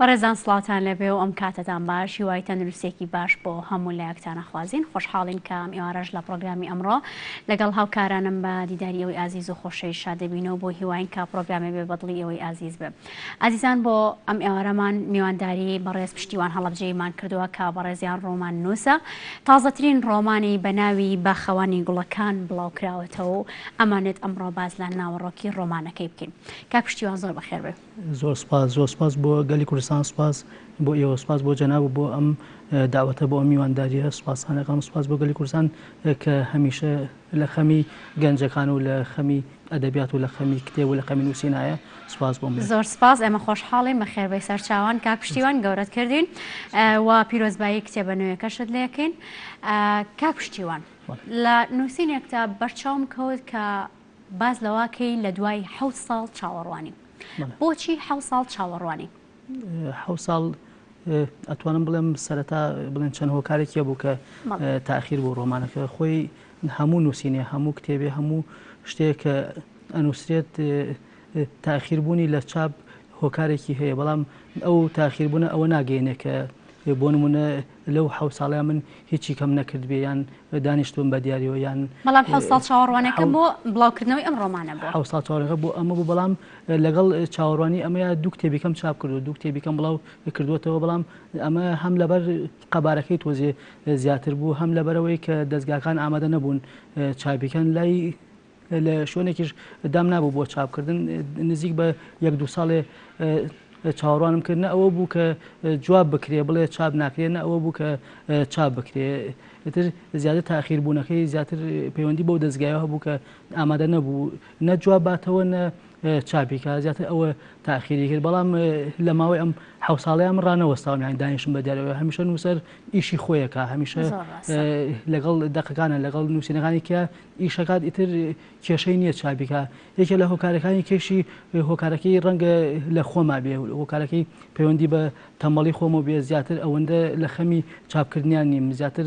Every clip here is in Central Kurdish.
بەڕێزان سڵاوتان لێبێ و ئەم کاتەتان باش هیوای تەندروستیەکی باش بۆ هەموو لایەکتان ئەخوازین خۆشحاڵین کە ئەم ئێوارەش لە پڕۆگرامی ئەمڕۆ لەگەڵ هاوکارانم بە دیداری ئێوەی ئازیز و خۆشەویست شاد دەبینەوە بۆ هیواین کە پڕۆگرامێ بێ بەدڵی ئێوەی ئازیز بێ ئازیزان بۆ ئەم ئێوارەمان میوانداری بەڕێز پشتیوان هەڵەبجەییمان کردووە کە بەڕێزیان ڕۆمان نووسە تازەترین ڕۆمانی بە ناوی باخەوانی گوڵەکان بڵاو کراوەتەوە و ئەمانێت ئەمڕۆ باس لە ناوەڕۆکی ڕۆمانەکەی بکەین کاک پشتیوان زۆر بەخێر بێ. زۆر سوپاس زۆر سوپاس بۆ گەلی کوردستان سوپاس بۆ ئێوە سوپاس بۆ جەناب و بۆ ئەم داوەتە بۆ ئەم میوانداریە سوپاستان ئەکەم سوپاس بۆ گەلی کوردستان کە هەمیشە لە خەمی گەنجەکان و لە خەمی ئەدەبیات و لە خەمی کتێب و لە خەمی نووسینایە سوپاس بۆ زۆر سپاس ئێمە خۆشحاڵین بەخێربێی سەرچاوان کاک پشتیوان گەورەت کردین و پیرۆزبایی کتێبە نوێیەکەشت لێکەین کاک پشتیوان لە نووسینێکدا بەرچاوم کەوت کە باس لەوە کەی لە دوای حەوت ساڵ چاوەڕوانی. بۆچی حەوت ساڵ چاوەڕوانی؟ حەوت ساڵ ئەتوانم بڵێم سەرەتا بڵێن چەند هۆکارێک هەبوو کە تاخیر بوو ڕۆمانەکە خۆی هەموو نووسینێ هەموو کتێبێ هەموو شتێک کە ئەنووسرێت تاخیربوونی لە چاپ هۆکارێکی هەیە بەڵام ئەو تاخیربوونە ئەوە ناگەیەنێ کە بۆ نمونە لەو حەو ساڵەیا من هیچی کەم نەکردبێ یان دانیشتبم بە دیاریەوە یان بەڵام حەو ساڵ چاوەڕوانەکە بۆ بڵاوکردنەوەی ئەم ڕۆمانە بووە. حەو ساڵ چاوەڕوانەکە بۆ ئەمە بوو بەڵام لەگەڵ چاوەڕوانی ئەمەیا دوو کتێبی کەم چاپ کردووە دوو کتێبی کەم بڵاو کردووەتەوە بەڵام ئەمە هەم لەبەر قەبارەکەی تۆزێ زیاتر بوو هەم لەبەرەوەی کە دەزگاکان ئامادە نەبوون چاپی کەن لای لە شوێنێکیش دام نابوو بۆ چاپکردن نزیک بە یەک دوو ساڵێ چاوەڕوانم کرد نە ئەوە بوو کە جواب بکرێ بڵێ چاپ ناکرێ نە ئەوە بوو کە چاپ بکرێ ئیتر زیاتر تاخیر بوونەکەی زیاتر پەیوەندی بەو دەستگایەوە هەبوو کە ئامادە نەبوو نە جواب باتەوە نە چاپی کا زیاتر ئەوە تاخیری کرد بەڵام لە ماوەی ئەم حەو ساڵەیە من ڕانەوەستاوم یانی دانیشم بە دیارەوە هەمیشە نووسەر ئیشی خۆیەکە هەمیشە لەگەڵ دەقەکانە لەگەڵ نووسینەکانی کە ئیشەکات ئیتر کێشەی نییە چاپی کا یەکێ لە هۆکارەکانی کێشی هۆکارەکەی ڕەنگە لە خۆما بێ هۆکارەکەی پەیوەندی بە تەمەڵی خۆمەوە بێ زیاتر ئەوەندە لە خەمی چاپکردنیان نیم زیاتر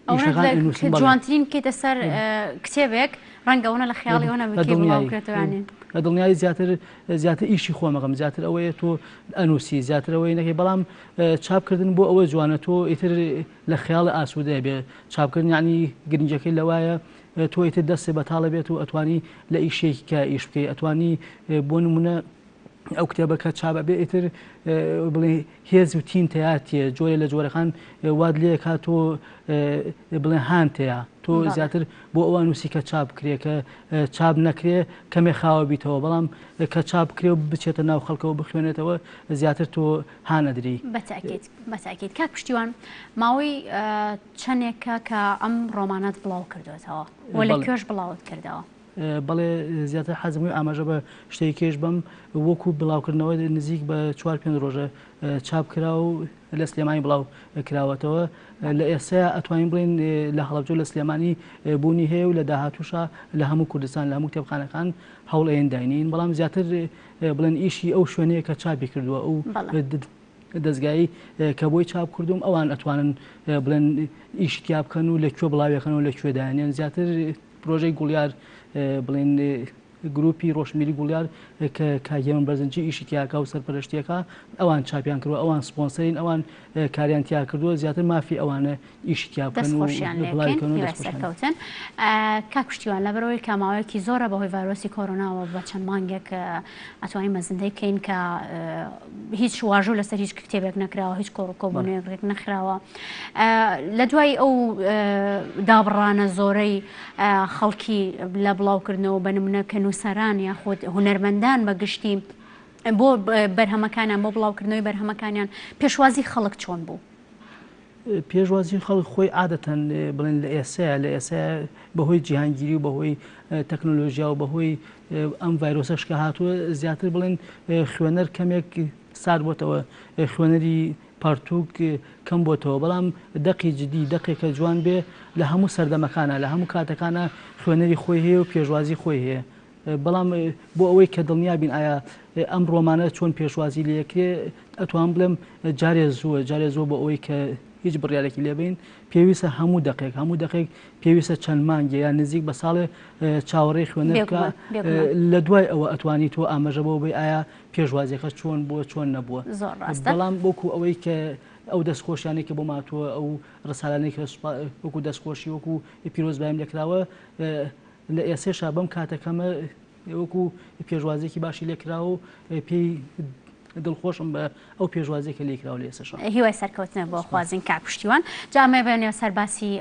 ئەوەنە جوانترین بکەیتە سەر کتێبێک ڕەنگە ئەوەنە لە خەیاڵی ئەوە نەبکەی بڵاو بکرێتەوە یانی. بە دڵنیایی زیاتر زیاتر ئیشی خۆمەکەم زیاتر ئەوەیە تۆ ئەنووسی زیاتر ئەوەی نەکەی بەڵام چاپکردن بۆ ئەوە جوانە تۆ ئیتر لە خەیاڵ ئاسوودە بێ چاپکردن یعنی گرنگەکەی لەوایە تۆ ئیتر دەستێ بەتاڵە بێت و ئەتوانی لە ئیشێکی کە ئیش بکەی ئەتوانی بۆ نمونە ئەو کتێبە کە چاپ ئەبێ ئیتر بڵێ هێز و تین تیا تێ جۆرێ لە جۆرەکان وات لێ کا تۆ بڵێ هان تیا تۆ زیاتر بۆ ئەوە نووسی کە چاپ بکرێ کە چاپ نەکرێ کەمێ خاوە بیتەوە بەڵام کە چاپ بکرێ و بچێتە ناو خەڵکەوە بخوێنێتەوە زیاتر تۆ هانەدری. بەتەئکید بەتەئکید کاک پشتیوان ماوەی چەندێکە کە ئەم ڕۆمانەت بڵاو کردوێتەوە و لە کوێش بڵاوت کردەوە؟ بەڵێ زیاتر حەزم بوو ئاماژە بە شتێکیش بەم وەکو بڵاوکردنەوە نزیک بە چوار پێنج ڕۆژە چاپ کرا و لە سلێمانی بڵاو کراوەتەوە لە ئێستا ئەتوانین بڵێن لە هەڵەبجە لە سلێمانی بوونی هەیە و لە داهاتوشە لە هەموو کوردستان لە هەموو کتێبخانەکان هەوڵ ئەیەن داینین بەڵام زیاتر بڵێن ئیشی ئەو شوێنەیە کە چاپی کردووە ئەو دەزگایی کە بۆی چاپ کردوم ئەوان ئەتوانن بڵێن ئیشی تیا بکەن و لە کوێ بڵاویەکەن و لە کوێ دایانێن زیاتر پرۆژەی گوڵیار بڵێن گروپی ڕۆشنبیری گوڵیار کە کاک هێمن بەرزنجی ئیشی تیاکا و سەرپەرشتیەکە ئەوان چاپیان کردوە ئەوان سپۆنسەرین ئەوان کاریان تیا کردووە زیاتر مافی ئەوانە ئیشی تیا بکەن و دەستخۆشیان لێ بڵاوی بکەین کەن و هیوای دەستخۆشیان سەرکەوتن کاک پشتیوان لەبەرئەوەی کە ماوەیەکی زۆرە بەهۆی ڤایرۆسی کۆرۆناوە بە چەند مانگێک ئەتوانین مەزندەی بکەین کە هیچ واژۆ لەسەر هیچ کتێبێک نەکراوە هیچ کۆڕ و کۆبوونەوەیەک ڕێک نەخراوە لە دوای ئەو دابڕانە زۆرەی خەڵکی لە بڵاوکردنەوە بە نمونە کە نووسەران یاخود هونەرمەندان بە گشتی بۆ بەرهەمەکانیان بۆ بڵاوکردنەوەی بەرهەمەکانیان پێشوازی خەڵک چۆن بوو؟ پێشوازی خەڵک خۆی عادەتەن بڵێن لە ئێسەیە لە ئێسەیە بەهۆی جیهانگیری و بەهۆی تەکنۆلۆژیا و بەهۆی ئەم ڤایرۆسەش کە هاتووە زیاتر بڵێن خوێنەر کەمێک سارد بۆتەوە خوێنەری پەرتوک کەم بۆتەوە بەڵام دەقی جدی دەقێکە جوان بێ لە هەموو سەردەمەکانە لە هەموو کاتەکانە خوێنەری خۆی هەیە و پێشوازی خۆی هەیە بەڵام بۆ ئەوەی کە دڵنیا بین ئایا ئەم ڕۆمانە چۆن پێشوازی لێکرێ ئەتوان بڵێم جارێ زووە جارێ زووە بۆ ئەوەی کە هیچ بڕیارێکی لێ بەین پێویستە هەموو دەقێک هەموو دەقێک پێویستە چەند مانگێ یان نزیک بە ساڵێ چاوەڕێی خوێنەر بکا لە دوای ئەوە ئەتوانی تۆ ئاماژە بەوە بەی ئایا پێشوازیەکە چۆن بووە چۆن نەبووە زۆر ڕاستە بەڵام وەکو ئەوەی کە ئەو دەستخۆشیانەی کە بۆم هاتووە ئەو ڕسالانەی کە وەکو دەستخۆشی وەکو پیرۆزباییم لێکراوە لە ئێسێشا بەم کاتە کەمە وەکو پێشوازیەکی باشی لێکراوە و پێی دڵخۆشم بە ئەو پێشوازیە کە لێکراوە لە ئێسەشا. هیوای سەرکەوتنت بۆ خوازین کاک پشتیوان. جا ئەمەوێ بێنەوە سەر باسی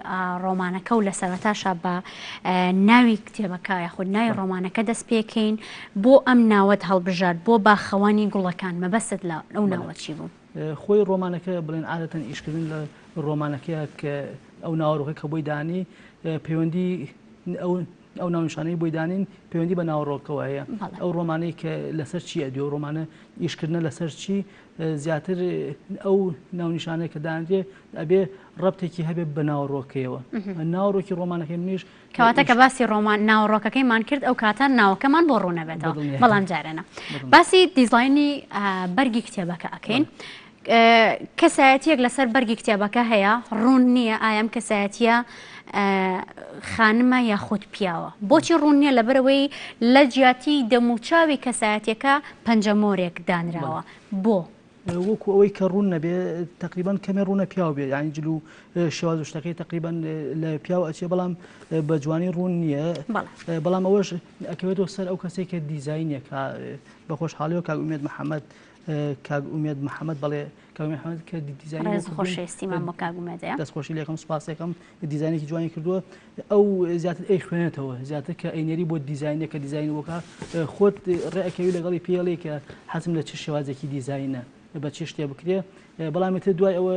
ڕۆمانەکە و لە سەرەتاشا بە ناوی کتێبەکە یاخود ناوی ڕۆمانەکە دەست پێکەین. بۆ ئەم ناوەت هەڵبژارد؟ بۆ باخەوانی گوڵەکان؟ مەبەستت لە ئەو ناوە چی بوو؟ خۆی ڕۆمانەکە بڵێن عادەتەن ئیشکردن لە ڕۆمانەکەیە کە ئەو ناوەڕۆکە کە بۆی دانی پەیوەندی ئەو ئەو ناونیشانەی بۆی دانین پەیوەندی بە ناوەڕۆکەوە هەیە ئەو ڕۆمانەی کە لەسەر چی ئەدوێ و ڕۆمانە ئیشکردنە لەسەر چی زیاتر ئەو ناونیشانەی کە دانرێ ئەبێ ڕەبتێکی هەبێ بە ناوەڕۆکەیەوە ناوەڕۆکی ڕۆمانەکەی منیش کەواتە کە باسی ڕۆمان ناوەڕۆکەکەیمان کرد ئەو کاتە ناوەکەمان بۆ ڕوونەبێتەوە بەڵام جارێنە باسی دیزاینی بەرگی کتێبەکە ئەکەین. کەسایەتیەک لەسەر بەرگی کتێبەکە هەیە ڕوون نییە ئایا ئەم کەسایەتیە خانمە یاخود پیاوە بۆچی ڕوون نییە لەبەرەوەی لە جیاتی دەموچاوی کەسایەتیەکە پەنجەمۆرێک دانراوە بۆ؟ وەکو ئەوەی کە ڕوون نەبێ تقریبان کەمێ ڕوونە پیاو بێ یعنی جل و شێواز و شتەکەی تقریبان لە پیاو ئەچێ بەڵام بە جوانی ڕوون نییە بەڵام ئەوەش ئەکەوێتەوە سەر ئەو کەسێک کە دیزینێکە بە خۆشحاڵیەوە کاک ئومێد محەممەد کاک ئومێد محەممەد بەڵێ کاک ئومێد محەممەد کە دیزاینی ڕێز و خۆشەویستیمان بۆ کاک ئومێد هەیە. دەستخۆشی لێکەم سوپاسێکم دیزاینێکی جوانی کردووە ئەو زیاتر ئەی خوێنێتەوە زیاتر کە ئەینێری بۆ دیزاینێک کە دیزاین بۆکە خۆت ڕێئەکەوی لەگەڵی پێڵێ کە حەزم لە چ شێوازێکی دیزاینە بە چ شتێ بکرێ بەڵام ئیتر دوای ئەوە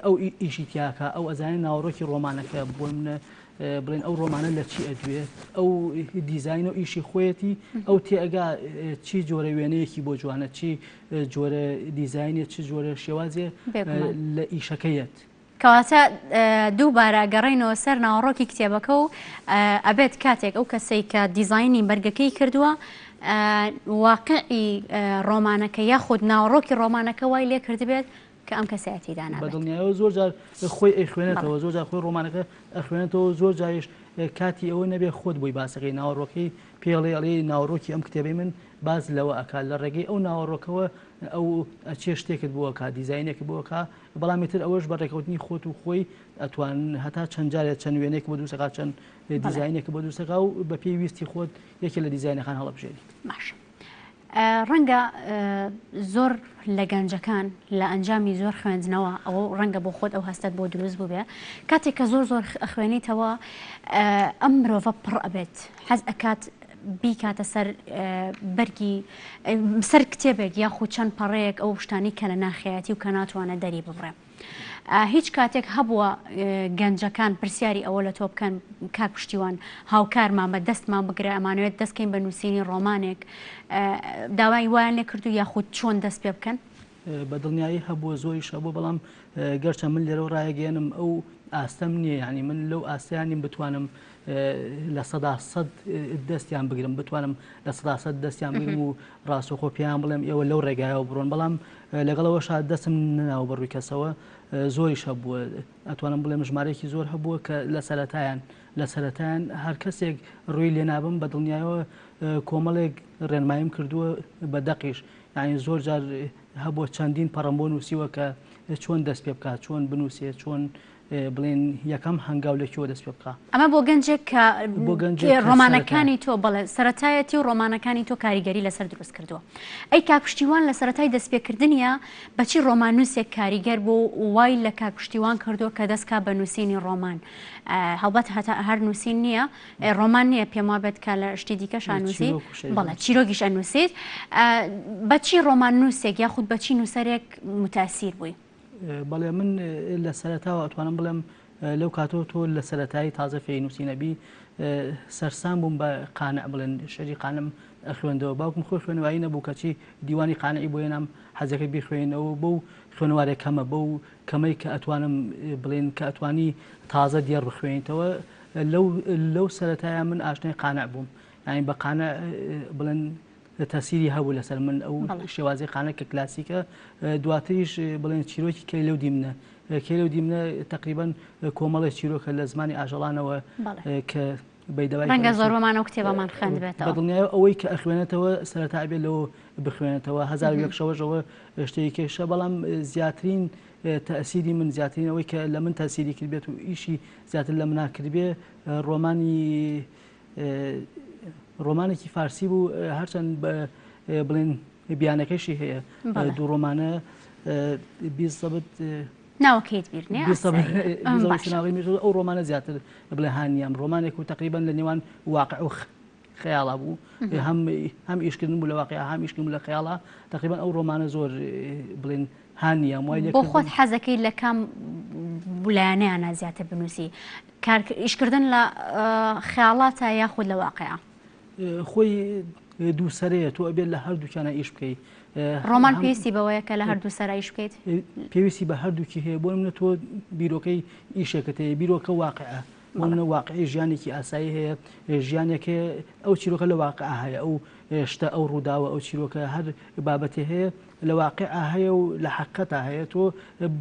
ئەو ئیشی تیاکە ئەو ئەزانێ ناوەڕۆکی ڕۆمانەکە بۆ منە بڵێن ئەو ڕۆمانە لە چی ئەدوێ ئەو دیزین و ئیشی خۆیەتی ئەو تێئگا چی جۆرە وێنەیەکی بۆ جوانە چی جۆرە دیزینێ چ جۆرە شێوازێ لە ئیشەکەیەت. کەواتە دووبارە گەڕێینەوە سەر ناوەڕۆکی کتێبەکە و ئەبێت کاتێک ئەو کەسەی کە دیزاینی بەرگەکەی کردووە واقعی ڕۆمانەکە یاخود ناوەڕۆکی ڕۆمانەکە وای لێ کردبێت کە ئەم کەسایەتی دانابێت. بە دڵنیایەوە زۆر جار خۆی ئەیخوێنێتەوە، زۆر جار خۆی ڕۆمانەکە ئەخوێنێتەوە، زۆر جاریش کاتی ئەوە نەبێ خۆت بۆی باسەکەی ناوەڕۆکەی پێ ئەڵێی، ئەڵێی ناوەڕۆکی ئەم کتێبەی من باس لەوە ئەکات، لە ڕێگەی ئەو ناوەڕۆکەوە ئەو ئەچێ شتێکت بۆ ئەکا، دیزاینێکت بۆ ئەکا، بەڵام ئیتر ئەوەش بە ڕێکەوتنی خۆت و خۆی ئەتوان هەتا چەند جارێ چەند وێنەیەکت بۆ دروست ئەکا، چەند دیزاینێکت بۆ دروست ئەکا و بەپێی ویستی خۆت یەکێ لە دیزاینەکان هەڵەبژێری. باشە. ڕەنگە زۆر لە گەنجەکان لە ئەنجامی زۆر خوێندنەوە ئەوە ڕەنگە بۆ خۆت ئەو هەستەت بۆ دروست بووبێ کاتێک کە زۆر زۆر ئەخوێنیتەوە ئەم مرۆڤە پڕ ئەبێت حەز ئەکات بیکاتە سەر بەرگی سەر کتێبێک یاخود چەند پەڕەیەک ئەو شتانی کە لە ناخیەتی و کە ناتوانێت دەری ببڕێ. هیچ کاتێک هەبووە گەنجەکان پرسیاری ئەوە لە تۆ بکەن کاک پشتیوان هاوکارمان بە دەستمان بگرە ئەمانەوێت دەستکەین بە نووسینی ڕۆمانێک داوای وایان لێ کردو یاخود چۆن دەست پێ بکەن؟ بە دڵنیایی هەبووە زۆریش هەبووە بەڵام گەرچە من لێرەوە ڕایەگەیەنم ئەو ئاستەم نییە یعنی من لەو ئاستیان نیم بتوانم 100% دەستیان بگرم بتوانم 100% دەستیان بگرم و ڕاستەخۆ پێیان بڵێم ئێوە لەو ڕێگایەوە بڕۆن بەڵام لەگەڵ ئەوەشا دەستم نەناوە بە ڕووی کەسەوە زۆریش هەبووە ئەتوانم بڵێم ژمارەیەکی زۆر هەبووە کە لە سەرەتایان لە سەرەتایان هەر کەسێک ڕووی لێ نابم بە دڵنیایەوە کۆمەڵێک ڕێنماییم کردووە بە دەقیش یعنی زۆر جار هەبووە چەندین پەڕەم بۆ نووسیوە کە چۆن دەست پێ بکات چۆن بنووسێ چۆن بڵێن یەکەم هەنگاو لە کوێوە دەست پێ بکا؟ ئەمە بۆ گەنجێک کە بۆ گەنجێک کە ڕۆمانەکانی تۆ بەڵێ سەرەتایەتی و ڕۆمانەکانی تۆ کاریگەری لەسەر دروست کردووە. ئەی کاک پشتیوان لە سەرەتای دەستپێکردنیا بە چی ڕۆماننووسێک کاریگەر بوو و وای لە کاک پشتیوان کردووە کە دەست کا بە نووسینی ڕۆمان؟ هەڵبەت هەتا هەر نووسین نییە، ڕۆمان نییە پێم وابێت کە لە شتی دیکەشا نووسی بەڵێ چیرۆکیش ئەنووسیت. بە چی ڕۆماننووسێک یاخود بە چی نووسەرێک موتاسیر بووی؟ بەڵێ من لە سەرەتاوە ئەتوانم بڵێم لەو کاتەوە تۆ لە سەرەتایی تازە فێری نووسینە بی سەرسام بووم بە قانع بڵێن شعری قانم ئەخوێندەوە باوکم خۆی خوێنەواری نەبوو کەچی دیوانی قانعی بۆ هێنام حەزەکە بیخوێنەوە بەو خوێنەوارێک کەمە بەو کەمەی کە ئەتوانم بڵێن کە ئەتوانی تازە دێڕ بخوێنیتەوە لەو لەو سەرەتایە من ئاشنای قانع بووم یعنی بە قانع بڵێن. تەسیری هەبوو لەسەر من ئەو شێوازی قانە کە کلاسیکە دواتریش بڵێن چیرۆکی کەی لەو دیمنە کەی لەو دیمنە تقریبان کۆمەڵی چیرۆکە لە زمانی ئاژەڵانەوە کە بەیدەوای ڕەنگە زۆربەمان ئەو کتێبەمان خوێندبێتەوە. بەدڵنیایەوە ئەوەی کە ئەخوێنێتەوە سەرەتا ئەبێت لەوە بخوێنێتەوە 1001 شەوەشەوە شتێکی کێشە بەڵام زیاترین تەسیری من زیاترین ئەوەی کە لە من تەسیری کردبێت و ئیشی زیاتر لە منا کردبێ ڕۆمانی ڕۆمانێکی فارسی بوو هەرچەند بڵێن بیانەکەشی هەیە دوو ڕۆمانە بیزەبت ناوەکەیت بیر نیە ئەو ڕۆمانە زیاتر بڵێ هانیام ڕۆمانێک و تقریبان لە نێوان واقع و خەیاڵا بوو هەم هەم ئیشکردن بوو لە واقع هەم ئیشکردن لە خەیاڵا تقریبان ئەو ڕۆمانە زۆر بڵێن هانیام وای بۆ خۆت حەزەکەی لە کام لایەنەیانە زیاتر بنووسی ئیشکردن لە خەیاڵاتە یاخود لە واقعە خۆی دوو سەرەیە تۆ ئەبێت لە هەردووکیانە ئیش بکەی. ڕۆمان پێویستی بەوەیە کە لە هەردوو سەرا ئیش بکەیت؟ پێویستی بە هەردووکی هەیە بۆ منە تۆ بیرۆکەی ئیشێکت هەیە بیرۆکە واقعە بۆ منە واقعی ژیانێکی ئاسایی هەیە ژیانێک هەیە ئەو چیرۆکە لە واقع هەیە ئەو شتە ئەو ڕووداوە ئەو چیرۆکە هەر بابەتی هەیە لە واقع هەیە و لە حقەتا هەیە تۆ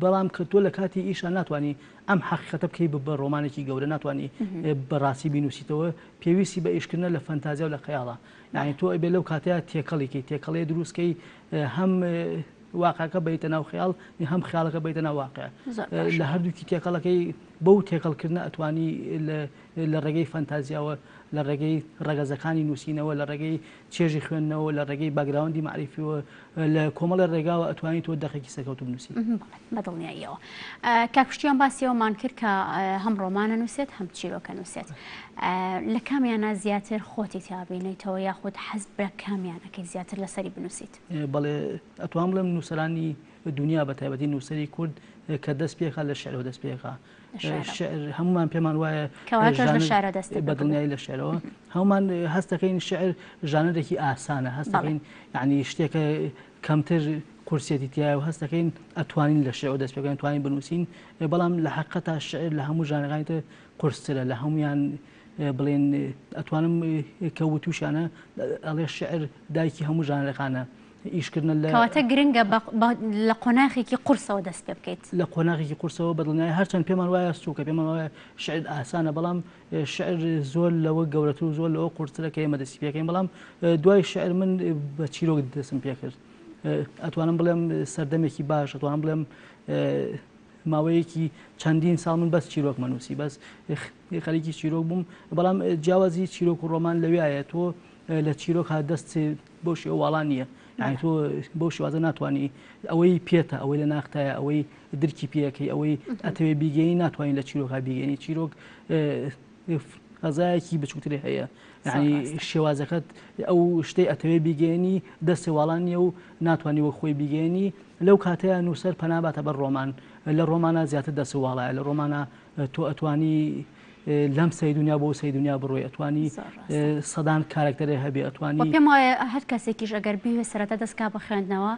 بەڵام کە تۆ لە کاتی ئیشا ناتوانانی ئەم حقیقەتە بکەی بە ڕۆمانێکی گەورە ناتوانانی بەڕاستی بینوسیتەوە پێویستی بە ئیشکردنە لە فەنتازیا و لە خەیاڵا یانی تۆ ئەبێ لەو کاتەیا تێکەڵی کەی تێکەڵێ دروست کەی هەم واقعەکە بیتە ناو خەیاڵ هەم خیاڵەکە بیتە ناو واقع لە هەردووکی تێکەڵەکەی بەو تێکەڵکردنە ئەتوانی لە ڕێگەی فەنتازیاوە لە ڕێگەی ڕەگەزەکانی نووسینەوە لە ڕێگەی چێژی خوێندنەوە لە ڕێگەی background ی مەعریفیەوە لە کۆمەڵی ڕێگاوە ئەتوانی تۆ دەقێکی سەرکەوتوو بنووسی. بەڵێ بە دڵنیاییەوە. کاک پشتیوان باسی ئەوەمان کرد کە هەم ڕۆمان ئەنووسێت هەم چیرۆک ئەنووسێت. لە کامیانە زیاتر خۆتی تیا بینیتەوە یاخود حەز بە کامیان ئەکەی زیاتر لەسەری بنووسیت؟ بەڵێ ئەتوانم بڵێم نووسەرانی دونیا بە تایبەتی نووسەری کورد کە دەست پێکا لە شعرەوە دەست پێکا. شعر هەمومان پێمان وایە بە دڵنیایی لە شعرەوە هەمومان هەستەکەین شعر ژانەرێکی ئاسانە هەستەکەین یعنی شتێکە کەمتر قورسێتی تایە و هەستەکەین ئەتوانین لە شعر دەست پێکەین توانین بنووسین بەڵام لە حقەتا شعر لە هەموو ژانەکانی تر قورسترە لە هەمویان بڵێن ئەتوانم کە وتوشانە ئەڵێ شعر دایکی هەموو ژانەکانە ئیشکردنە لە کەواتە گرنگە لە قۆناخێکی قورسەوە دەست پێ بکەیت. لە قۆناغێکی قورسەوە بە دڵنیایی هەرچەند پێمان وایە سووکە پێمان وایە شعر ئاسانە بەڵام شعر زۆر لەوە گەورەتر و زۆر لەوە قورسترە کە ئێمە دەستی پێکەین بەڵام دوای شعر من بە چیرۆک دەستم پێکرد ئەتوانم بڵێم سەردەمێکی باش ئەتوانم بڵێم ماوەیەکی چەندین ساڵ من بەس چیرۆک مەنووسی بەس خەریکی چیرۆک بووم بەڵام جیاوازی چیرۆک و ڕۆمان لەویایە تۆ لە چیرۆک ها دەست بەو شێوە واڵا نییە یعنی تۆ بەو شێوازە ناتوانانی ئەوەی پێتە ئەوەی لە ناختایە ئەوەی درکی پێەکەی ئەوەی ئەتەوێ بیگەی ناتوانین لە چیرۆکا بیگەنی چیرۆک فەزایەکی بچووتری هەیە یعنی شێوازەکەت ئەو شتەی ئەتەوێ بیگەێنی دەستی واڵان نییە و ناتوانانی وەک خۆی بیگەێنی لەو کاتەیە نووسەر پەناباتە بەر ڕۆمان لە ڕۆمانە زیاتر دەست واڵایە لە ڕۆمانە تۆ ئەتوانی لەم سەی دنیا بۆ سەی دنیا بڕۆی ئەتوانی سەدان کارکتەرێ هەبێ ئەتوانی پێم وایە هەر کەسێکیش ئەگەر بیوێ سەرەتا دەستکا بە خوێندنەوە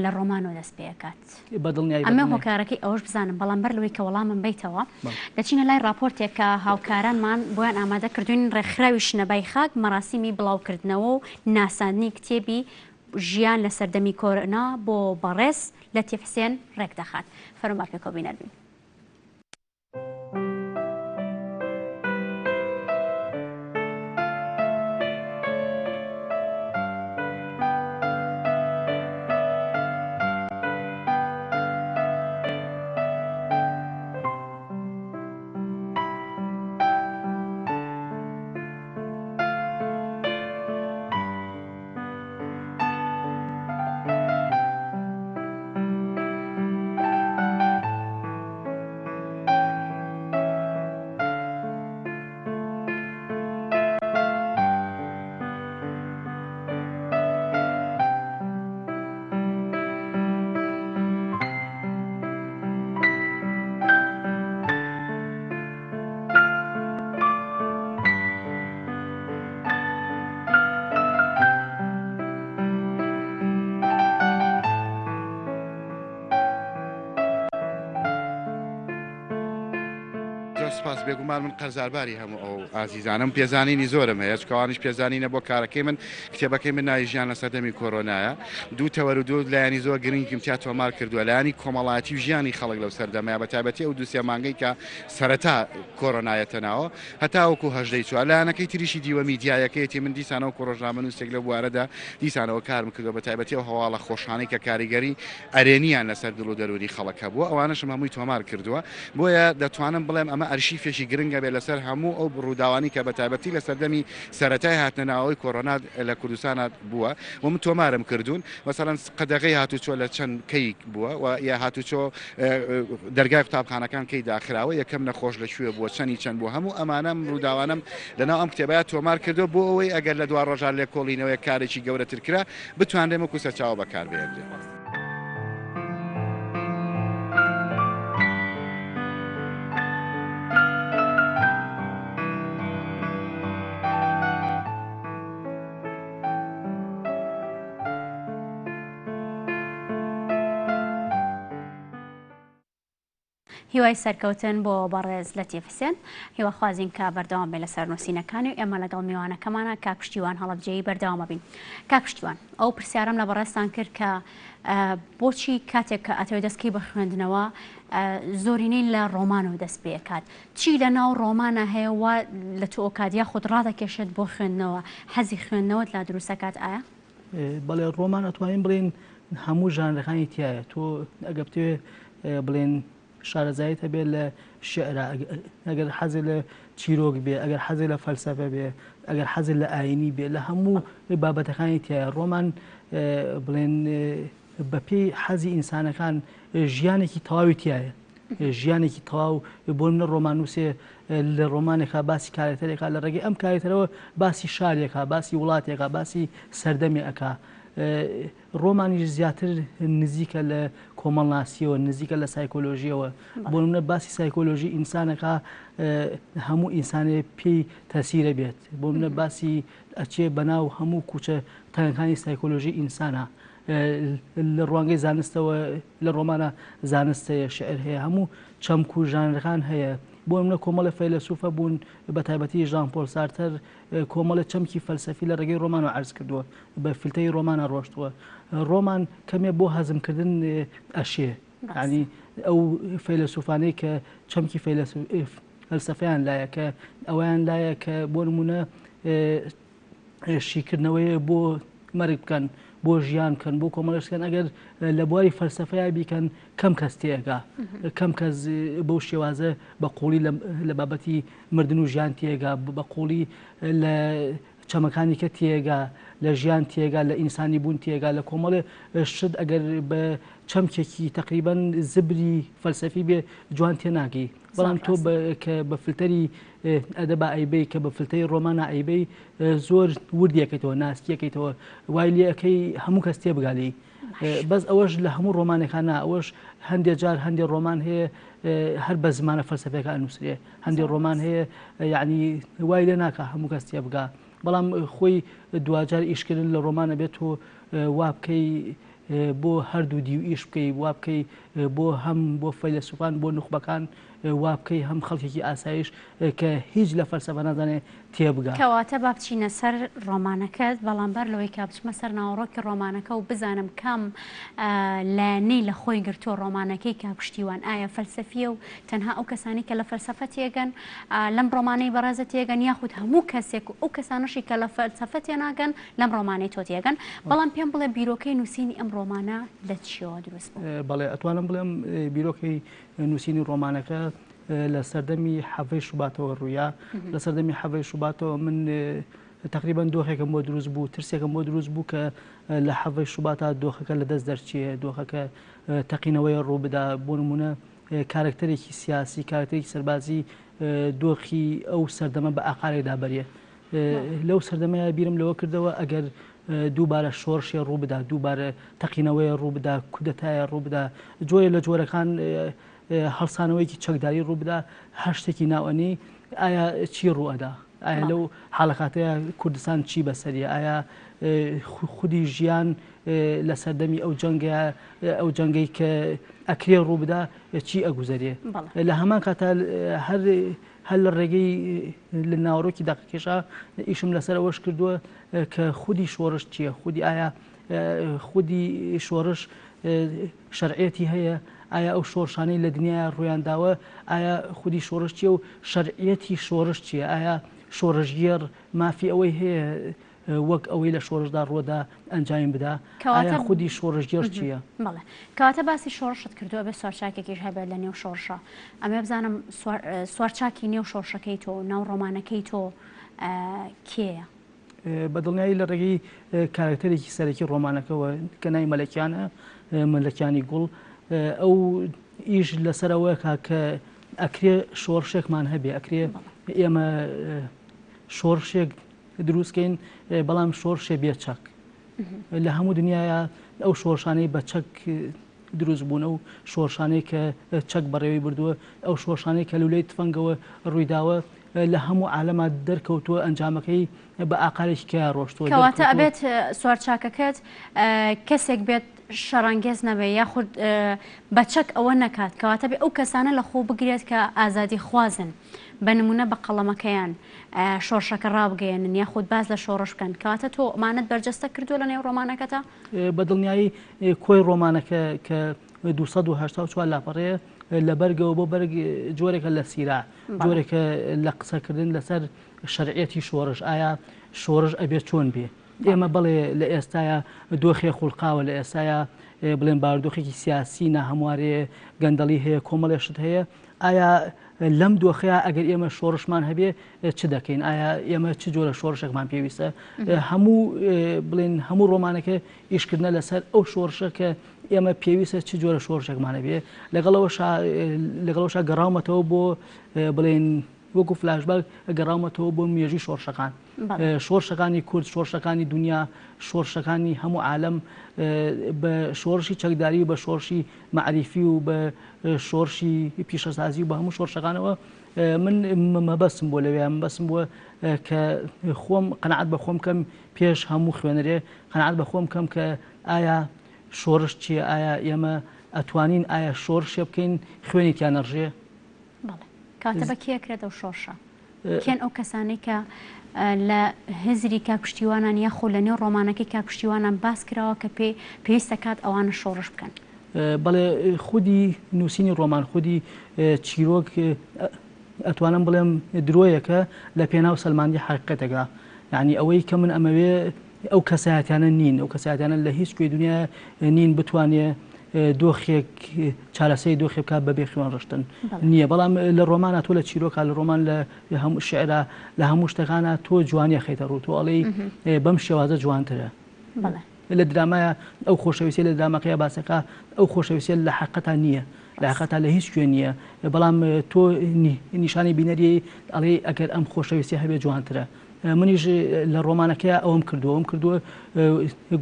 لە ڕۆمانەوە دەست پێکات بەدڵنیایی ئەمە هۆکارەکەی ئەوەش بزانم بەڵام بەر لەوەی کە وەڵامم بیتەوە دەچینە لای راپۆرتێک کە هاوکارانمان بۆیان ئامادە کردوین ڕێکخراوی شنەبای خاک مەراسیمی بڵاوکردنەوە و ناساندنی کتێبی ژیان لە سەردەمی کۆرۆنا بۆ بەڕێز لەتیف حسێن ڕێکدەخات فەرموو با پێکەوە بینەر بین. زۆر سپاس، بێگومان من قەرزارباری هەموو ئەو ئازیزانەم، پێزانینی زۆرم هەیە، چونکە ئەوانیش پێزانینە بۆ کارەکەی من، کتێبەکەی من ناوی ژیان لە سەردەمی کۆرۆنایە، دوو تەوەر و دوو لایەنی زۆر گرنگیم تیا تۆمار کردووە، لایەنی کۆمەڵایەتی و ژیانی خەڵک لەو سەردەمەیە، بە تایبەتی ئەو دوو سێ مانگەی کە سەرەتا کۆرۆنا یەتە ناوە هەتاوەکو هەژدەی چوار، لایەنەکەی تریشی دیوە میدیایەکەیەتی، من دیسانەوە وەکو ڕۆژنامەنووسێک لەو بوارەدا دیسانەوە کارم کردووە، بە تایبەتی ئەو هەواڵە خۆشانەی کە کاریگەری ئەرێنییان لەسەر دڵ و دەروونی خەڵک هەبووە، ئەوانەشم هەمووی تۆمار کردووە، بۆیە دەتوانم بڵێم ئەمە ئەرشیفێکی گرنگە بێت لەسەر هەموو ئەو ڕووداوانەی کە بەتایبەتی لە سەردەمی سەرەتای هاتنە ناوەوەی کۆرۆنا لە کوردستانا بووە و من تۆمارم کردوون، مەسەلەن قەدەغەی هاتوچۆ لە چەند کەی بووە و یا هاتوچۆ دەرگای قوتابخانەکان کەی داخراوە، یەکەم نەخۆش لە کوێ بووە، چەنی چەند بووە، هەموو ئەمانەم ڕووداوانەم لەناو ئەم کتێبەیا تۆمار کردووە بۆ ئەوەی ئەگەر لە دواڕۆژا لێکۆڵینەوەیەک کارێکی گەورەتر کرا بتوانرێت وەکو سەرچاوە بەکاربهێنرێت. هیوای سەرکەوتن بۆ بەڕێز لەتیف حسێن هیواخوازین کە بەردەوام بێ لەسەر نووسینەکانی و ئێمە لەگەڵ میوانەکەمانە کاک پشتیوان هەڵەبجەیی بەردەوامە بین کاک پشتیوان ئەو پرسیارم لە بەڕێزتان کرد کە بۆچی کاتێک کە ئەتەوێت دەستکەی بە خوێندنەوە زۆرینەی لە ڕۆمانەوە دەست پێکات چی لە ناو ڕۆمانە هەیە وا لە تۆ ئۆکات یاخود ڕادەکێشێت بۆ خوێندنەوە حەزی خوێندنەوەت لا دروستەکات ئایا؟ بەڵێ ڕۆمان ئەتوانین بڵێن هەموو ژانرەکانی تایە تۆ ئەگە بتەوێ بڵێن شارەزایت هەبێت لە شعرا ئەگەر حەزێ لە چیرۆک بێ ئەگەر حەزێ لە فەلسەفە بێ ئەگەر حەزێ لە ئاینی بێ لە هەموو بابەتەکانی تایە ڕۆمان بڵێن بەپێی حەزی ئینسانەکان ژیانێکی تەواوی تایە ژیانێکی تەواو بۆ منە ڕۆمانووسێ لە ڕۆمانێکا باسی کارێکتەرێکا لە ڕێگەی ئەم کارێکتەرەوە باسی شارێکا باسی وڵاتێکا باسی سەردەمێ ئەکا ڕۆمانیش زیاتر نزیکە لە کۆمەڵناسیەوە نزیکە لە سایکۆلۆژیەوە بۆ منە باسی سایکۆلۆژی ئینسانەکە هەموو ئینسانێ پێی تەسیرە بێت بۆ منە باسی ئەچێ بەناو هەموو کوچە تەنگەکانی سایکۆلۆژی ئینسانە لە ڕوانگەی زانستەوە لە ڕۆمانە زانست هەیە، شیعر هەیە، هەموو چەمک و ژانرەکان هەیە. بۆ نمونە کۆمەڵێ فەیلەسوفە بوون بە تایبەتی ژان پۆل سارتەر کۆمەڵێ چەمکی فەلسەفی لە ڕێگەی ڕۆمانەوە عەرز کردووە، بە فلتەری ڕۆمانە ڕۆشتووە. ڕۆمان کەمێ بۆ هەزمکردن ئەشێ. یانی ئەو فەیلەسوفانەی کە چەمکی فەلسەفەیان لایە کە ئەوەیان لایە کە بۆ نمونە شیکردنەوەیە بۆ مەرگ بکەن بۆ ژیان بکەن بۆ کۆمەڵێک بکەن ئەگەر لە بواری فەلسەفەیا بیکەن کەم کەس تێگا کەم کەس بەو شێوازە بە قوڵی لە بابەتی مردن و ژیان تێگا بە قوڵی لە چەمەکانی کە تێگا لە ژیان تێگا لە ئینسانی بوون تێگا لە کۆمەڵێ شت ئەگەر بە چەمکێکی تقریبان زبری فەلسەفی بێ جوان تێناگەی بەڵام تۆ کە بە فلتەری ئەدەبا ئەیبەی کە بە فلتەی ڕۆمانا ئەیبەی زۆر وردیەکەیتەوە ناسکیەکەیتەوە وای لێ ئەەکەی هەموو کەس تێبگا لێی بەس ئەوەش لە هەموو ڕۆمانەکان نا ئەوەش هەندێک جار هەندێک ڕۆمان هەیە هەر بە زمانە فەلسەفەکە ئەنووسرێ هەندێک ڕۆمان هەیە یعنی وای لێ ناکە هەموو کەس تێبگا بەڵام خۆی دواجار ئیشکردن لە ڕۆمانە بێت تۆ وا بکەی بۆ هەردوو دیو ئیش بکەی وا بکەی بۆ هەم بۆ فەیلەسوفان بۆ نوخبەکان وا بکەی هەم خەڵکێکی ئاسایش کە هیچ لە فەلسەفە نازانێ تێبگا. کەواتە با بچینە سەر ڕۆمانەکەت، بەڵام بەر لەوەی کە بچمە سەر ناوەڕۆکی ڕۆمانەکە و بزانم کام لایەنەی لە خۆی گرتووە ڕۆمانەکەی کاک پشتیوان ئایا فەلسەفییە و تەنها ئەو کەسانەی کە لە فەلسەفە تێگەن لەم ڕۆمانەی بەڕێزت تێگەن یاخود هەموو کەسێک و ئەو کەسانەشی کە لە فەلسەفە تێناگەن لەم ڕۆمانەی تۆ تێگەن، بەڵام پێم بڵێ بیرۆکەی نووسینی ئەم ڕۆمانە لە چییەوە دروست بوو؟ بەڵێ ئەتوانم بڵێم بیرۆکەی نووسینی ڕۆمانەکە لە سەردەمی حەڤەی شوباتەوە ڕوویا، لە سەردەمی حەڤەی شوباتەوە من تقریبا دۆخێکم بۆ دروست بوو، ترسێکم بۆ دروست بوو کە لە حەڤەی شوباتا دۆخەکە لە دەست دەرچێ، دۆخەکە تەقینەوەی ڕوو بدا، بۆ نموونە کارەکتەرێکی سیاسی، کارەکتەرێکی سەربازی دۆخی ئەو سەردەمە بە ئاقارێکدا بەرێ. لەو سەردەمەیا بیرم لەوە کردەوە ئەگەر دووبارە شۆڕشێ ڕووبدا، دووبارە تەقینەوەیە ڕووبدا، کودەتایە ڕووبدا، جۆرێ لە جۆرەکان هەڵسانەوەیەکی چەکداری ڕووبدا، هەر شتێکی ناوئەنێی ئایا چی ڕووئەدا؟ ئایا لەو حاڵەکاتەیە کوردستان چی بەسەریە؟ ئایا خودی ژیان لە سەردەمی ئەو جەنگە ئەو جەنگەی کە ئەکرێ ڕووبدا چی ئەگوزەرێ؟ لە هەمان کاتا هەر هەر لە ڕێگەی لە ناوەڕۆکی دەقەکەشا ئیشم لەسەر ئەوەش کردووە کە خودی شۆڕش چییە؟ خودی ئایا خودی شۆڕش شەرعیەتی هەیە؟ ئایا ئەو شۆڕشانەی لە دنیایا ڕوویان داوە، ئایا خودی شۆڕش چییە و شەرعیەتی شۆڕش چییە؟ ئایا شۆڕشگێڕ مافی ئەوەی هەیە وەک ئەوەی لە شۆڕشدا ڕووەدا ئەنجامی بدا؟ ئایا خودی شۆڕشگێڕ چییە؟ بەڵێ. کەواتە باسی شۆڕشت کردووە، ئەبێ سوارچاکێکیش هەبێت لە نێو شۆڕشا. ئەمەوێ بزانم سوارچاکی نێو شۆڕشەکەی تۆ، ناو ڕۆمانەکەی تۆ کێیە؟ بە دڵنیایی لە ڕێگەی کارەکتەرێکی سەرەکی ڕۆمانەکەوە کە ناوی مەلەکیانە، مەلەکیانی گوڵ، ئەو ئیش لەسەر ئەوەکە کە ئەکرێ شۆڕشێکمان هەبێ، ئەکرێ ئێمە شۆڕشێک دروستکەین بەڵام شۆڕشێ بێ چەک. لە هەموو دنیاە ئەو شۆڕشانەی بە چەک دروست بوون، ئەو شۆڕشانەی کە چەک بەڕێوەی بردووە، ئەو شۆڕشانەی کە لولەی تفەنگەوە ڕوویداوە، لە هەموو عالەما دەرکەوتووە ئەنجامەکەی بە ئاقارێکی کەیا ڕۆشتووە، کەواتە ئەبێت سوارچاکەکەت کەسێک بێت شەڕانگێز نەبێت یاخود بە چەک ئەوە نەکات، کەواتە بێ ئەو کەسانە لە خۆ بگرێت کە ئازادیخوازن، بە نموونە بە قەڵەمەکەیان شۆڕشەکە ڕابگەیەنن یاخود باس لە شۆڕش بکەن، کەواتە تۆ ئەمانەت بەرجەستە کردووە لە نێو ڕۆمانەکەتا؟ بە دڵنیایی کۆی ڕۆمانەکە کە 284 لاپەڕەیە لە بەرگەوە بۆ بەرگ جۆرێکە لە سیرا، جۆرێکە لە قسەکردن لەسەر شەرعیەتی شۆڕش، ئایا شۆڕش ئەبێ چۆن بێ؟ ئێمە بەڵێ لە ئێستایا دۆخێ خوڵقاوە، لە ئێستایا بڵێن بارودۆخێکی سیاسی ناهەموارێ، گەندەڵی هەیە، کۆمەڵێ شت هەیە، ئایا لەم دۆخەیا ئەگەر ئێمە شۆڕشمان هەبێ چ دەکەین؟ ئایا ئێمە چ جۆرە شۆڕشێکمان پێویستە؟ هەموو بڵێن هەموو ڕۆمانەکە ئیشکردنە لەسەر ئەو شۆڕشە کە ئێمە پێویستە چ جۆرە شۆڕشێکمان هەبێ. لەگەڵەوەشا لەگەڵەوەشا گەڕاومەتەوە بۆ بڵێن وەکو فلاشباک گەڕاومەتەوە بۆ مێژووی شۆڕشەکان. شۆڕشەکانی کورد، شۆڕشەکانی دونیا، شۆڕشەکانی هەموو عالەم بە شۆڕشی چەکداری و بە شۆڕشی مەعریفی و بە شۆڕشی پیشەسازی و بە هەموو شۆڕشەکانەوە من مەبەستم بۆ لەوێ مەبەستم بووە کە خۆم قەناعەت بە خۆم کەم پێش هەموو خوێنەرێ قەناعەت بە خۆم کەم کە ئایا شۆڕش چییە ئایا ئێمە ئەتوانین ئایا شۆڕشێ بکەین خوێنی تیا نەڕژێ؟ بەڵێ کاتە بە کێ ئەکرێت ئەو شۆڕشە؟ کێن ئەو کەسانەی کە لە هزری کاک پشتیوانان یاخۆ لە نێو ڕۆمانەکەی کاک پشتیوانان باس کراوە کە پێ پێویستە کات ئەوانە شۆڕش بکەن؟ بەڵێ خودی نووسینی ڕۆمان خودی چیرۆک ئەتوانم بڵێم درۆیەکە لە پێناو سەلماندی حەقیقەتێکا یعنی ئەوەی کە من ئەمەوێ ئەو کەسایەتیانە نین ئەو کەسایەتیانە لە هیچ کوێی دنیا نین بتوانێ دۆخێک چارەسەری دۆخێ بکات بەبێ خوێن ڕشتن نییە بەڵام لە ڕۆمانە تۆ لە چیرۆکە لە ڕۆمان لە هەموو شعرا لە هەموو شتەکانە تۆ جوانیە خەیتە ڕوو تۆ ئەڵێی بەم شێوازە جوانترە لە درامایە ئەو خۆشەویستیە لە دراماکەیا باسەکە ئەو خۆشەویستیە لە حەقەتا نییە لە حەقەتا لە هیچ کوێ نییە بەڵام تۆ نیشانی بینەری ئەڵێ ئەگەر ئەم خۆشەویستی هەبێ جوانترە منیش لە ڕۆمانەکەیا ئەوەم کردووە ئەوم کردووە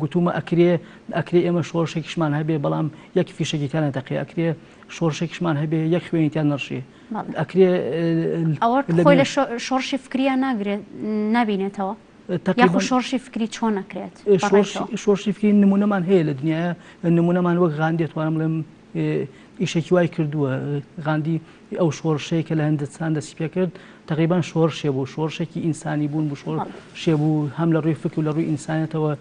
گوتومە ئەکرێ ئەکرێ ئێمە شۆڕشێکیشمان هەبێ بەڵام یەک فیشەکی تیان نەتەقێ ئەکرێ شۆڕشێکیشمان هەبێ یەک خوێنی تیان نەڕشێ ئەکرێ ئەوە خۆی لە شۆڕشی فکریان ناگرێت نابینێتەوە یاخود شۆڕشی فکری چۆن ئەکرێت؟ شۆڕشی فکری نمونەمان هەیە لە دنیاە نمونەمان وەک غاندی توانم بڵێم ئیشێکی وای کردووە غاندی ئەو شۆڕشەی کە لە هندستان دەستی پێکرد تقریبان شۆڕشێ بوو شۆڕشێکی ئینسانی بوون بوو شۆڕشێ بوو هەم لە ڕووی فکر و لە ڕووی ئینسانەتەوە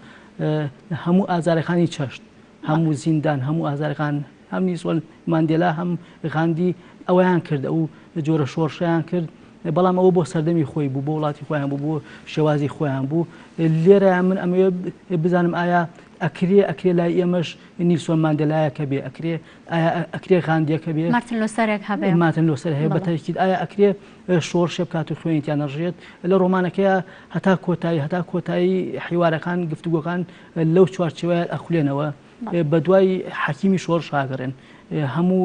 هەموو ئازارەکانی چەشت هەموو زیندان هەموو ئازارەکان هەم نیسۆن ماندێلا هەم غاندی ئەوەیان کرد ئەو جۆرە شۆڕشیان کرد بەڵام ئەوە بۆ سەردەمی خۆی بوو بۆ وڵاتی خۆیان بوو بۆ شێوازی خۆیان بوو لێرە من ئەمەوێ بزانم ئایا ئەکرێ ئەکرێ لای ئێمەش نیلسۆن ماندێلایەکە بێ ئەکرێ ئایا ئەکرێ غاندیەکە بێ مارتن لۆسەرێک هەبێ مارتن لۆسەر هەیە بە تەرکید ئایا ئەکرێ شۆڕشێ بکات و خوێنی تیا نەڕژێت لە ڕۆمانەکەیە هەتا کۆتایی هەتا کۆتایی حیوارەکان گفتوگۆکان لەو چوارچێوەیە ئەخولێنەوە بەدوای حەکیمی شۆڕش ئاگەڕێن هەموو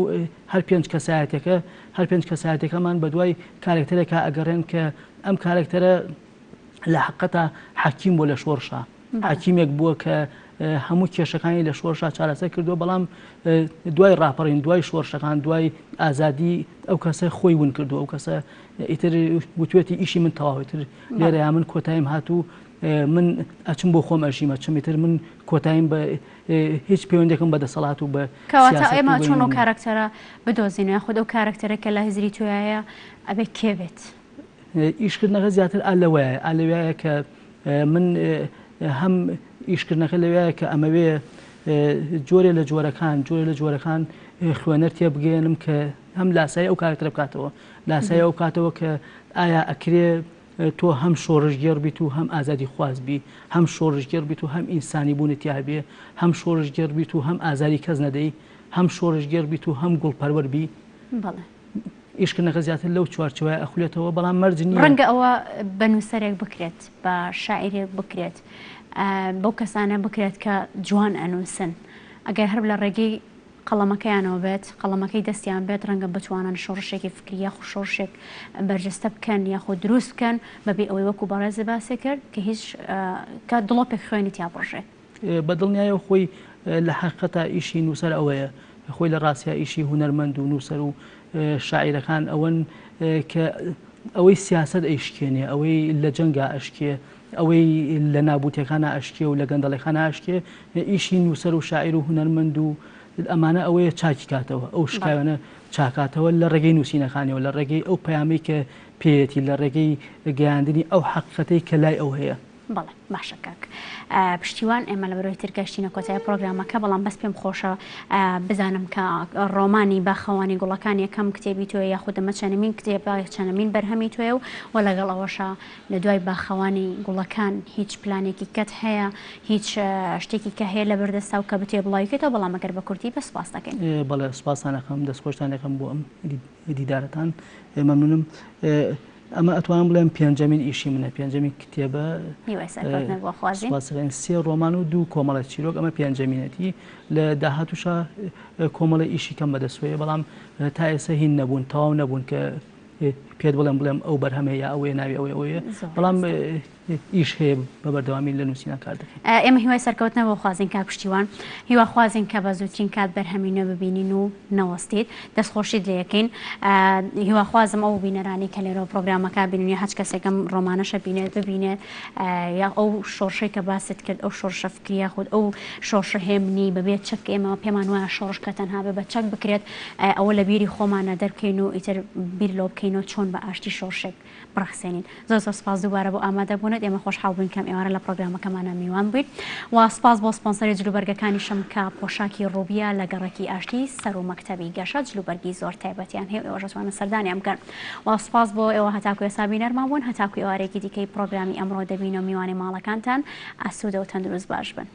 هەر پێنج کەسایەتەکە هەر پێنج کەسایەتەکەمان بەدوای کارێکتەرێکا ئەگەڕێن کە ئەم کارێکتەرە لە حقەتا حەکیم بووە لە شۆڕشا حەکیمێک بووە کە. هەموو کێشەکانی لە شۆرشا چارەسەر کردووە بەڵام دوای ڕاپەڕین دوای شۆرشەکان دوای ئازادی ئەو کەسە خۆی ون کردو ئەو کەسە ئیتر وتوێتی ئیشی من تەواوتر لێرەیا من کۆتاییم هاتوو من ئەچم بۆ خۆم ئەژیم ئەچم ئیتر من کۆتاییم بە هیچ پەیوەندێکم بە دەسەڵات و بە کەواتە ئێمە چۆن ئەو کارەکتەرە بدۆزینەوە یاخود ئەو کارەکتەرە کە لە هزری تۆیایە ئەبێ کێ بێت؟ ئیشکردنەکە زیاتر ئا لەوەیە ئا لەویایە کە من هەم ئیشکردنەکە لەویایە کە ئەمەوێ جۆرێ لە جۆرەکان جۆرێ لە جۆرەکان خوێنەر تێبگەیەنم کە هەم لاسایی ئەو کارەکتەرە بکاتەوە لاسایی ئەو بکاتەوە کە ئایا ئەکرێ تۆ هەم شۆڕشگێڕ بیت و هەم ئازادیخواز بی، هەم شۆڕشگێڕ بیت و هەم ئینسانی بوونت تیا هەبێ، هەم شۆڕشگێڕ بیت و هەم ئازاری کەس نەدەی، هەم شۆڕشگێڕ بیت و هەم گوڵپەروەر بی. بەڵێ. ئیشکردنەکە زیاتر لەو چوارچێوەیە ئەخولێتەوە، بەڵام مەرج نییە. ڕەنگە ئەوە بە نووسەرێک بکرێت، بە شاعیرێک بکرێت، بەو کەسانە بکرێت کە جوان ئەنووسن. ئەگەر هەر لە ڕێگەی قەڵەمەکەیانەوە بێت، قەڵەمەکەی دەستیان بێت، ڕەنگە بتوانن شۆڕشێکی فکری یاخود شۆڕشێک بەرجەستە بکەن یاخود دروست بکەن بەبێ ئەوەی وەکو بەڕێزت باسی کرد کە هیچ کە دڵۆپێک خوێنی تیا بڕژێت. بە دڵنیایەوە خۆی لە حەقیقەتا ئیشی نووسەر ئەوەیە، خۆی لە ڕاستیا ئیشی هونەرمەند و نووسەر و شاعیرەکان ئەوەن کە ئەوەی سیاسەت ئەیشکێنێ، ئەوەی لە جەنگا ئەشکێ، ئەوەی لە نابوتیەکانا ئەشکێ و لە گەندەڵیەکانا ئەشکێ ئیشی نوسەر و شاعیر و هونەرمەند و ئەمانە ئەوەیە چاکی کاتەوە ئەو شکاوانە چاکاتەوە لە ڕێگەی نووسینەکانیەوە لە ڕێگەی ئەو پەیامەی کە پێیەتی لە ڕێگەی گەیاندنی ئەو حەقیقەتەی کە لای ئەو هەیە. بەڵێ باشە کاک پشتیوان ئێمە لە بەرەوەی تر گەشتینە کۆتایی پرۆگرامەکە بەڵام بەس پێم خۆشە بزانم کە ڕۆمانی باخەوانی گوڵەکان یەکەم کتێبی تۆیە یاخود ئەمە چەنەمین کتێبە چەنەمین بەرهەمی تۆیە و وە لەگەڵ ئەوەشا لە دوای باخەوانی گوڵەکان هیچ پلانێکی کەت هەیە هیچ شتێکی کە هەیە لە بەردەستا و کە بتێ بڵاوی کەیتەوە بەڵام ئەگەر بە کورتی بە سوپاس دەکەین. بەڵێ سوپاستان ئەکەم دەست خۆشتان ئەکەم بۆ ئەم دیدارەتان مەمنونم ئەمە ئەتوانم بڵێم پێنجەمین ئیشی منە پێنجەمین کتێبە هیوای سەرکەوتنت بۆ خوازین. سوپاس دەکەین سێ ڕۆمان و دوو کۆمەڵە چیرۆک ئەمە پێنجەمینەتی لە داهاتووشا کۆمەڵە ئیشی کەم بەدەستوەیە بەڵام تا ئێستا هین نەبوون تەواو نەبوون کە پێت بڵێم بڵێم ئەو بەرهەمەیە یا ئەوەیە ناوی ئەوەیە ئەوەیە بەڵام ئیش هەیە بە بەردەوامی لە نووسینان کار دەکەین. ئێمە هیوای سەرکەوتنە بۆ خوازین کاک پشتیوان هیوا خوازین کە بە زووترین کات بەرهەمی نوێ ببینین و نەوەستیت دەستخۆشیت لێ یەکەین هیواخوازم ئەو بینەرانی کە لێرەوە پرۆگرامەکە بینن یا هەچ کەسێک ئەم ڕۆمانەشە بینێت ببینێت یا ئەو شۆڕشەی کە باست کرد ئەو شۆڕشە فکری یاخود ئەو شۆڕشە هێمنی بەبێ چەک ئێمە پێمان وایە شۆڕش کە تەنها بێ بە چەک بکرێت ئەوە لە بیری خۆمانە دەربکەین و ئیتر بیر لەوە بکەینەوە چۆن بە ئاشتی شۆڕشێک بڕەخسێنین. زۆر زۆر سپاس دووبارە بۆ ئامادەبوونت، ئێمە خۆشحاڵ بووین کە ئەم ئێوارە لە پڕۆگرامەکەمانا میوان بوویت و سپاس بۆ سپۆنسەری جلوبەرگەکانیشم کە پۆشاکی ڕوبیە لە گەڕەکی ئاشتی سەروو مەکتەبی گەشە جلوبەرگی زۆر تایبەتیان هەیە و ئێوەش ئەتوانن سەردانیان بکەن و سپاس بۆ ئێوە هەتاکو ئێستا بینەرمان بوون هەتاکو ئێوارەیەکی دیکەی پڕۆگرامی ئەمڕۆ دەبینەوە میوانی ماڵەکانتان ئاسوودە و تەندروست باش بن.